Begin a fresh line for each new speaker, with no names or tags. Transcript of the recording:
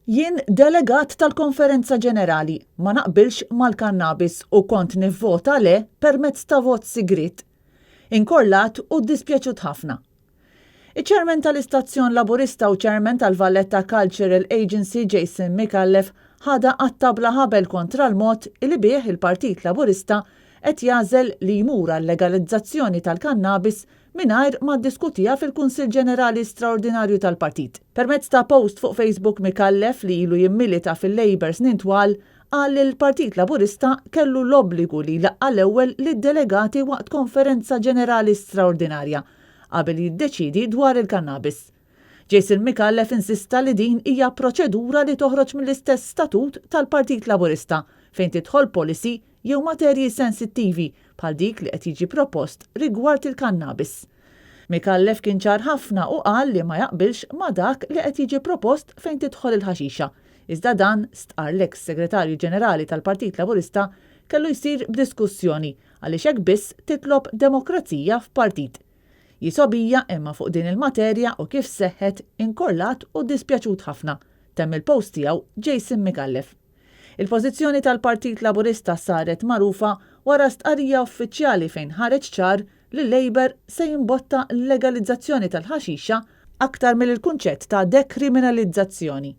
Jien delegat tal-Konferenza Ġenerali, ma naqbilx mal-kannabis u kont nivvota le permezz ta' vot sigriet. Inkorlat u ddispjaċut ħafna. Iċ-Chairman tal-Istazzjon Laburista u Chairman tal-Valletta Cultural Agency Jason Micallef ħadha qatta' bla ħabel kontra l-mod li bih il-Partit Laburista qed jagħżel li jmur għal-legalizzazzjoni tal-kannabis mingħajr ma ddiskutiha fil-Kunsill Ġenerali Straordinarju tal-Partit. Permezz ta' post fuq Facebook Micallef li ilu jimmilita fil-Labour snin twal qal li l-Partit Laburista kellu l-obbligu li jlaqqa' l-ewwel lid-delegati waqt konferenza ġenerali straordinarja qabel jiddeċiedi dwar il-kannabis. Jason Micallef insista li din hija proċedura li toħroġ mill-istess statut tal-Partit Laburista fejn tidħol policy jew materji sensittivi bħal dik li qed jiġi propost rigward il-kannabis. Micallef kien ċar ħafna u qal li ma jaqbilx ma' dak li qed jiġi propost fejn tidħol il-ħaxixa. Iżda dan, stqarr l-eks Segretarju Ġenerali tal-Partit Laburista, kellu jsir b'diskussjoni għaliex hekk biss titlob demokrazija f'partit. Jisgħobija imma fuq din il-materja u kif seħħet inkorlat u ddispjaċut ħafna, temm il-post tiegħu Jason Micallef. Il-pożizzjoni tal-Partit Laburista saret magħrufa wara stqarrija uffiċjali fejn ħareġ ċar li l-Labour se jimbotta l-legalizzazzjoni tal-ħaxixa aktar milli l-kunċett ta' dekriminalizzazzjoni.